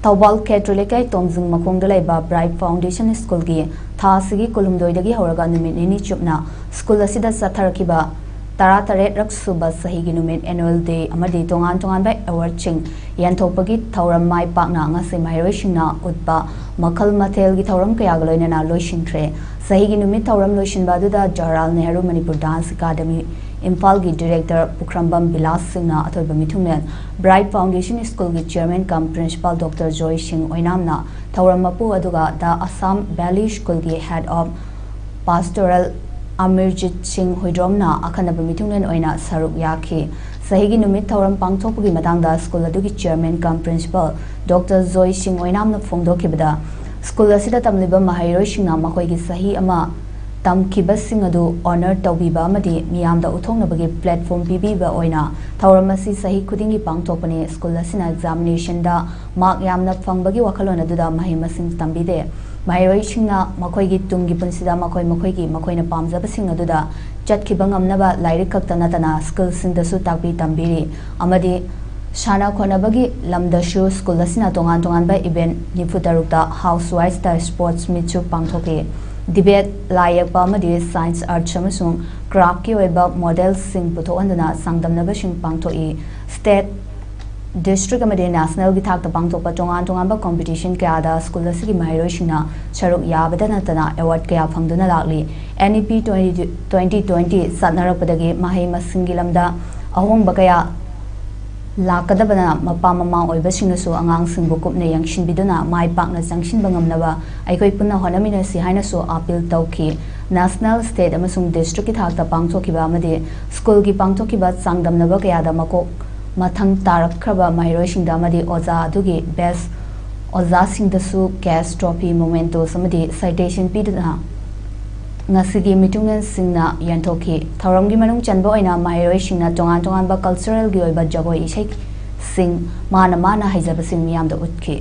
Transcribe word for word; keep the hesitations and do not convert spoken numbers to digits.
ꯊꯧꯕꯥꯜ ꯈꯦꯇ꯭ꯔꯤ ꯂꯩꯀꯥꯏ ꯇꯣꯝꯖꯤꯡ ꯃꯈꯣꯡꯗ ꯂꯩꯕ ꯕ꯭ꯔꯥꯏꯠ ꯐꯥꯎꯟꯗꯦꯁꯟ ꯁ꯭ꯀꯨꯜꯒꯤ ꯊꯥ ꯑꯁꯤꯒꯤ ꯀꯨꯟꯍꯨꯝꯗꯣꯏꯗꯒꯤ ꯍꯧꯔꯒ ꯅꯨꯃꯤꯠ ꯅꯤꯅꯤ ꯆꯨꯞꯅ ꯁ꯭ꯀꯨꯜ ꯑꯁꯤꯗ ꯆꯠꯊꯔꯛꯈꯤꯕ ꯇꯔꯥꯇꯔꯦꯠꯔꯛ ꯁꯨꯕ ꯆꯍꯤꯒꯤ ꯅꯨꯃꯤꯠ, annual day ꯑꯃꯗꯤ ꯇꯣꯉꯥꯟ ꯇꯣꯉꯥꯟꯕ ꯑꯦꯋꯥꯔꯗꯁꯤꯡ ꯌꯦꯟꯊꯣꯛꯄꯒꯤ ꯊꯧꯔꯝ ꯃꯥꯏ ꯄꯥꯛꯅ ꯉꯁꯤ ꯃꯍꯩꯔꯣꯏꯁꯤꯡꯅ ꯎꯠꯄ ꯃꯈꯜ ꯃꯊꯦꯜꯒꯤ ꯊꯧꯔꯝ ꯀꯌꯥꯒ ꯂꯣꯏꯅꯅ ꯂꯣꯏꯁꯤꯟꯈ꯭ꯔꯦ꯫ ꯆꯍꯤꯒꯤ ꯅꯨꯃꯤꯠ ꯊꯧꯔꯝ ꯂꯣꯏꯁꯤꯟꯕ ꯑꯗꯨꯗ ꯖꯋꯥꯍꯔꯂꯥꯜ ꯅꯦꯍꯔꯨ ꯃꯅꯤꯄꯨꯔ ꯗꯥꯟꯁ ꯑꯦꯀꯥꯗꯃꯤ ꯏꯝꯐꯥꯜꯒꯤ ꯗꯤꯔꯦꯛꯇꯔ ꯄꯨꯈ꯭ꯔꯝꯕꯝ ꯕꯤꯂꯥꯁ ꯁꯤꯡꯅ ꯑꯊꯣꯏꯕ ꯃꯤꯊꯨꯡꯂꯦꯟ, ꯕ꯭ꯔꯥꯏꯠ ꯐꯥꯎꯟꯗꯦꯁꯟ ꯁ꯭ꯀꯨꯜꯒꯤ ꯆꯤꯌꯔꯃꯦꯟ ꯀꯝ ꯄ꯭ꯔꯤꯟꯁꯤꯄꯥꯜ ꯗꯣꯛꯇꯔ ꯖꯣꯏ ꯁꯤꯡ ꯑꯣꯏꯅꯥꯝꯅ ꯊꯧꯔꯝ ꯃꯄꯨ, ꯑꯗꯨꯒ ꯗ ꯑꯁꯥꯝ ꯚꯦꯂꯤ ꯁ꯭ꯀꯨꯜꯒꯤ ꯍꯦꯗ ꯑꯣꯐ ꯄꯥꯁꯇꯣꯔꯦꯜ ꯑꯃꯤꯔꯖꯤꯠ ꯁꯤꯡ ꯍꯨꯏꯗ꯭ꯔꯣꯝꯅ ꯑꯈꯟꯅꯕ ꯃꯤꯊꯨꯡꯂꯦꯟ ꯑꯣꯏꯅ ꯁꯔꯨꯛ ꯌꯥꯈꯤ꯫ ꯆꯍꯤꯒꯤ ꯅꯨꯃꯤꯠ ꯊꯧꯔꯝ ꯄꯥꯡꯊꯣꯛꯄꯒꯤ ꯃꯇꯥꯡꯗ ꯁ꯭ꯀꯨꯜ ꯑꯗꯨꯒꯤ ꯆꯤꯌꯔꯃꯦꯟ ꯀꯝ ꯄ꯭ꯔꯤꯟꯁꯤꯄꯥꯜ ꯗꯣꯛꯇꯔ ꯖꯣꯏ ꯁꯤꯡ ꯑꯣꯏꯅꯥꯝꯅ ꯐꯣꯡꯗꯣꯛꯈꯤꯕꯗ, ꯁ꯭ꯀꯨꯜ ꯑꯁꯤꯗ ꯇꯝꯂꯤꯕ ꯃꯍꯩꯔꯣꯏꯁꯤꯡꯅ ꯃꯈꯣꯏꯒꯤ ꯆꯍꯤ ꯑꯃ ꯇꯝꯈꯤꯕꯁꯤꯡ ꯑꯗꯨ ꯑꯣꯅꯔ ꯇꯧꯕꯤꯕ ꯑꯃꯗꯤ ꯃꯤꯌꯥꯝꯗ ꯎꯠꯊꯣꯛꯅꯕꯒꯤ ꯄ꯭ꯂꯦꯠꯐꯣꯔꯝ ꯄꯤꯕꯤꯕ ꯑꯣꯏꯅ ꯊꯧꯔꯝ ꯑꯁꯤ ꯆꯍꯤ ꯈꯨꯗꯤꯡꯒꯤ ꯄꯥꯡꯊꯣꯛꯄꯅꯤ꯫ ꯁ꯭ꯀꯨꯜ ꯑꯁꯤꯅ ꯑꯦꯛꯖꯥꯃꯤꯅꯦꯁꯟꯗ ꯃꯥꯔꯛ ꯌꯥꯝꯅ ꯐꯪꯕꯒꯤ ꯋꯥꯈꯜꯂꯣꯟ ꯑꯗꯨꯗ ꯃꯍꯩ ꯃꯁꯤꯡ ꯇꯝꯕꯤꯗꯦ꯫ ꯃꯍꯩꯔꯣꯏꯁꯤꯡꯅ ꯃꯈꯣꯏꯒꯤ ꯇꯨꯡꯒꯤ ꯄꯨꯟꯁꯤꯗ ꯃꯈꯣꯏ ꯃꯈꯣꯏꯒꯤ ꯃꯈꯣꯏꯅ ꯄꯥꯝꯖꯕꯁꯤꯡ ꯑꯗꯨꯗ ꯆꯠꯈꯤꯕ ꯉꯝꯅꯕ ꯂꯥꯏꯔꯤꯛ ꯈꯛꯇ ꯅꯠꯇꯅ ꯁ꯭ꯀꯤꯜꯁꯤꯡꯗꯁꯨ ꯇꯥꯛꯄꯤ ꯇꯝꯕꯤꯔꯤ ꯑꯃꯗꯤ ꯁꯥꯟꯅ ꯈꯣꯠꯅꯕꯒꯤ ꯂꯝꯗꯁꯨ ꯁ꯭ꯀꯨꯜ ꯑꯁꯤꯅ ꯇꯣꯉꯥꯟ ꯇꯣꯉꯥꯟꯕ ꯏꯚꯦꯟꯠ ꯅꯤꯐꯨ ꯇꯔꯨꯛꯇ ꯍꯥꯎꯁ ꯋꯥꯏꯐꯇ ꯁ꯭ꯄꯣꯔꯠꯁ ꯃꯤꯠꯁꯨ ꯄꯥꯡꯊꯣꯛꯏ꯫ ꯗꯤꯕꯦꯠ, ꯂꯥꯏ ꯌꯦꯛꯄ ꯑꯃꯗꯤ ꯁꯥꯏꯟꯁ, ꯑꯥꯔꯠꯁ ꯑꯃꯁꯨꯡ ꯀ꯭ꯔꯥꯐꯀꯤ ꯑꯣꯏꯕ ꯃꯣꯗꯦꯜꯁꯤꯡ ꯄꯨꯊꯣꯛꯍꯟꯗꯨꯅ ꯆꯥꯡꯗꯝꯅꯕꯁꯤꯡ ꯄꯥꯡꯊꯣꯛꯏ꯫ ꯁ꯭ꯇꯦꯠ, ꯗꯤꯁꯇ꯭ꯔꯤꯛ ꯑꯃꯗꯤ ꯅꯦꯁꯅꯦꯜꯒꯤ ꯊꯥꯛꯇ ꯄꯥꯡꯊꯣꯛꯄ ꯇꯣꯉꯥꯟ ꯇꯣꯉꯥꯟꯕ ꯀꯣꯝꯄꯤꯇꯤꯁꯟ ꯀꯌꯥꯗ ꯁ꯭ꯀꯨꯜ ꯑꯁꯤꯒꯤ ꯃꯍꯩꯔꯣꯏꯁꯤꯡꯅ ꯁꯔꯨꯛ ꯌꯥꯕꯗ ꯅꯠꯇꯅ ꯑꯦꯋꯥꯔꯗ ꯀꯌꯥ ꯐꯪꯗꯨꯅ ꯂꯥꯛꯂꯤ꯫ ꯑꯦꯟ ꯏ ꯄꯤ ꯇ꯭ꯋꯦꯟꯇꯤ ꯇ꯭ꯋꯦꯟꯇꯤ ꯆꯠꯅꯔꯛꯄꯗꯒꯤ ꯃꯍꯩ ꯃꯁꯤꯡꯒꯤ ꯂꯝꯗ ꯑꯍꯣꯡꯕ ꯀꯌꯥ ꯂꯥꯛꯀꯗꯕꯅ ꯃꯄꯥ ꯃꯃꯥ ꯑꯣꯏꯕꯁꯤꯡꯅꯁꯨ ꯑꯉꯥꯡꯁꯤꯡꯕꯨ ꯀꯨꯞꯅ ꯌꯦꯡꯁꯤꯟꯕꯤꯗꯨꯅ ꯃꯥꯏ ꯄꯥꯛꯅ ꯆꯪꯁꯤꯟꯕ ꯉꯝꯅꯕ ꯑꯩꯈꯣꯏ ꯄꯨꯟꯅ ꯍꯣꯠꯅꯃꯤꯟꯅꯁꯤ ꯍꯥꯏꯅꯁꯨ ꯑꯥꯄꯤꯜ ꯇꯧꯈꯤ꯫ ꯅꯦꯁꯅꯦꯜ, ꯁ꯭ꯇꯦꯠ ꯑꯃꯁꯨꯡ ꯗꯤꯁꯇ꯭ꯔꯤꯛꯀꯤ ꯊꯥꯛꯇ ꯄꯥꯡꯊꯣꯛꯈꯤꯕ ꯑꯃꯗꯤ ꯁ꯭ꯀꯨꯜꯒꯤ ꯄꯥꯡꯊꯣꯛꯈꯤꯕ ꯆꯥꯡꯗꯝꯅꯕ ꯀꯌꯥꯗ ꯃꯀꯣꯛ ꯃꯊꯪ ꯇꯥꯔꯛꯈ꯭ꯔꯕ ꯃꯍꯩꯔꯣꯏꯁꯤꯡꯗ ꯑꯃꯗꯤ ꯑꯣꯖꯥ ꯑꯗꯨꯒꯤ ꯕꯦꯁ ꯑꯣꯖꯥꯁꯤꯡꯗꯁꯨ ꯀꯦꯁ, ꯇ꯭ꯔꯣꯐꯤ, ꯃꯣꯃꯦꯟꯇꯣꯁ ꯑꯃꯗꯤ ꯁꯥꯏꯇꯦꯁꯟ ꯄꯤꯗꯨꯅ ꯉꯁꯤꯒꯤ ꯃꯤꯊꯨꯡꯂꯦꯟꯁꯤꯡꯅ ꯌꯦꯟꯊꯣꯛꯈꯤ꯫ ꯊꯧꯔꯝꯒꯤ ꯃꯅꯨꯡ ꯆꯟꯕ ꯑꯣꯏꯅ ꯃꯍꯩꯔꯣꯏꯁꯤꯡꯅ ꯇꯣꯉꯥꯟ ꯇꯣꯉꯥꯟꯕ ꯀꯜꯆꯔꯦꯜꯒꯤ ꯑꯣꯏꯕ ꯖꯒꯣꯏ ꯏꯁꯩꯁꯤꯡ ꯃꯥꯅ ꯃꯥꯅ ꯍꯩꯖꯕꯁꯤꯡ ꯃꯤꯌꯥꯝꯗ ꯎꯠꯈꯤ꯫